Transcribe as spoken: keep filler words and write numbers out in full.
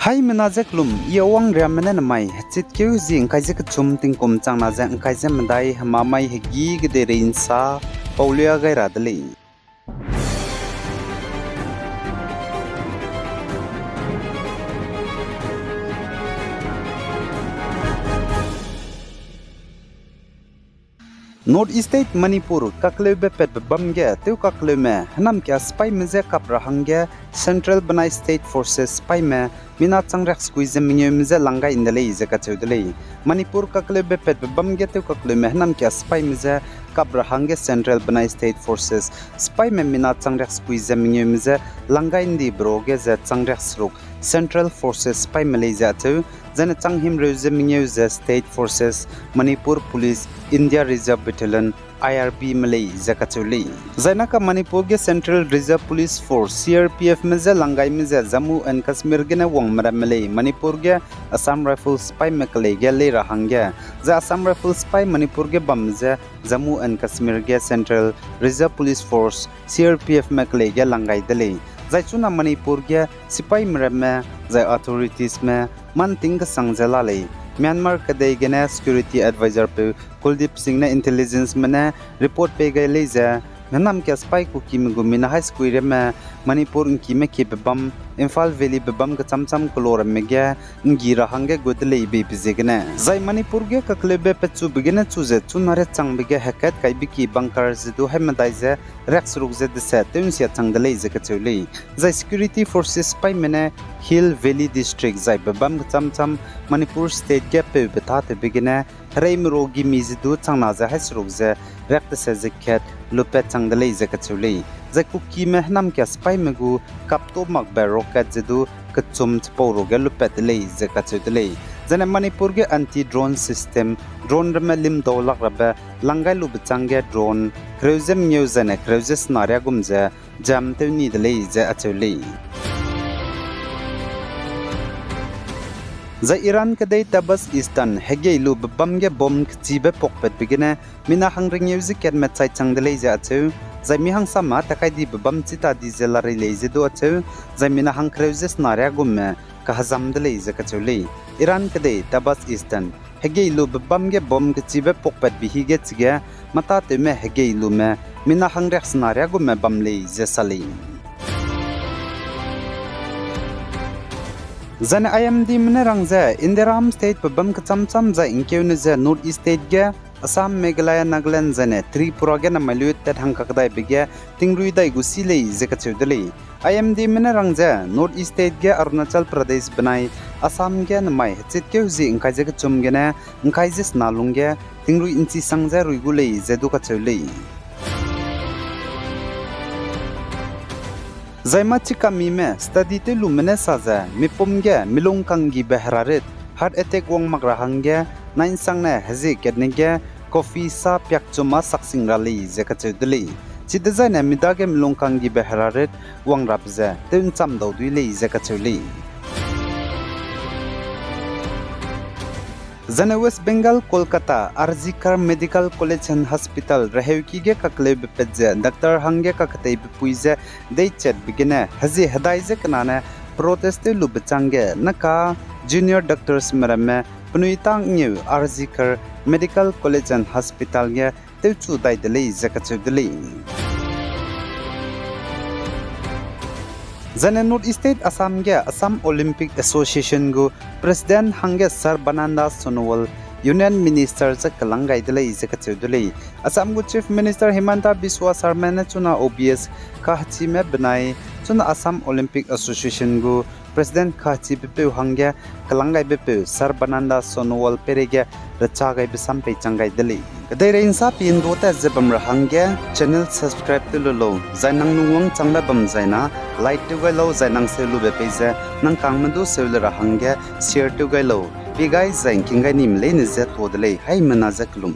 Haimena ze kelum, I Awang Riamme ne namai hechitkeu zi ngkai ze kechum tingkum changna ze ngkai ze medai hemamai hegî kedeirei nsa paulia gai ra de lei. North East State Manipur kakleube patbe bam ge tew kakleume hênam kia sipaime je kap ra hangge Central benai State Forces sipaime mina chang riaksekui ze mengeume je lang gai ’nde lei ze kacheu de lei. Manipur kakleube patbe bam ge tew kakleume hênam kia sipaime je kap ra hangge Central benai State Forces sipaime mina chang riaksekui ze mengeume je lang gai ’ndi bro ge ze chang riakseruk Central Forces sipaime lei ze acheu, zaine chang himreu ze mengeu ze State Forces, Manipur Police, India Reserve Battalion, I R B me lei ze kacheu lei. Zaine ka Manipur ge Central Reserve Police Force, C R P Fme je lang gaime ze Jammu and Kashmir gene wangme ramme lei, Manipur ge Assam Rifles sipaime kelei ge lei ra hangge. Zai Assam Rifles sipai Manipur ge bamme je Jammu and Kashmir ge Central Reserve Police Force, C R P Fme kelei ge lang gai de lei. Zai chuna Manipur ge sipaime ramme, zai authoritiesme, mâ ’nting kesang ze la lei. Myanmar kedei gene security adviser peu Kuldeep Singh ne intelligenceme ne report pei gai lei ze, hênam kia sipai Kukime gu mina hai sekui ramme, Manipur ’ngkime kiebe bam, Imphal Valleybe bam kecham-cham kelo ramme ge, ’nggi ra hangge gu de lei beibe ziegene. Zai Manipur ge kakleube pechube gene chu ze chuna riachangbe ge hekat kaibe ki bunker ze du haimedai ze riakseruk ze deset tew ’nsia chang de lei ze kacheu lei. Zai security forces sipaime ne Hill Valley District zai be bam kecham-cham Manipur State ge peube tâtewbe gene, hereime ro gimi ze du changna ze hai seruk ze riak deset ze kat lupat chang de lei ze kacheu lei. Zai Kukime hênam kia sipaime gu kapto makbe rocket ze du kechum chipau ro ge lupat de lei ze kacheu de lei. Zaine Manipur ge anti-drone system, drone ramme limdau lak rabe lang gai lube changge drone kereu ze mengeu zaine kereu ze sena riagum ze jam tew ni de lei ze acheu lei. Zai Iran kedei Tabriz Eastern hegei lube bam ge bomb kechibe pakpatbe gene mina hang ringeu ze katme chai chang de lei ze acheu, zai mi hangsame takaidi be bam chita di ze larei lei ze du acheu, zai mina hang kereu ze sena riagumme kahezam de lei ze kacheu lei. Iran kedei Tabriz Eastern hegei lube bam ge bomb kechibe pakpatbe hige chige, mâtatewme hegei lume mina hang riak sena riagumme bam lei ze sa lei. Zaine I M Dme ne rang ze, Indiaram State pe bam kecham-cham zai ’ngkeune ze North East State ge, Assam, Meghalaya, Nagaland zaine Tripura ge namai luitat hangkakdaibe ge tingrui dai gu si lei ze kacheu de lei. I M Dme ne rang ze, North East State ge Arunachal Pradesh benai Assam ge namai hechitkeu zi ’ngkai ze kechum gene ’ngkai ze sena lungge tingrui ’nchi sang ze rui gu lei ze du kacheu lei. Zai mâ chikamime study tew lume ne sa ze, mipum ge milung kanggibe herarit, heart attack wang mak ra hangge, nai ’nsangne hezie katne ge coffee sa piakchum â saksing ra lei ze kacheu de lei. Chidezaine mi dage milung kanggibe herarit wang rabe ze tew ’ncham dau dui lei ze kacheu lei. Zaine West Bengal, Kolkata, R G Kar Medical College and Hospital reheuki ge kakleube pat ze doctor hangge kaketeibe pui ze deichatbe gene hezie hedai ze kenane protest tew lube changge naka junior doctorsme ramme penui tâ ngeu R G Kar Medical College and Hospital ge tewchu dai de lei ze kacheu de lei. Zaine North East State Assam ge Assam Olympic Association gu President hangge Sarbananda Sonowal, Union Minister ze kelang gai de lei ze kacheu de lei. Assam gu Chief Minister Himanta Biswa Sarma ne chuna O B S kahechime benai, chuna Assam Olympic Association gu President kahechibepeu hangge kelang gaibepeu Sarbananda Sonowal peireige recha gaibe sam peichang gai de lei. Kedeirei ’nsa pi ’nduâtat ze bam ra hangge channel subscribe tew lu lau, zai nang lungwangchangbe bam zaina like tew gai lau, zai nang seu lube pei ze nang kangme du seu le ra hangge share tew gai lau. Pi gai zai ’ngking gai nime leine ze tuâ de lei, haimena ze kelum.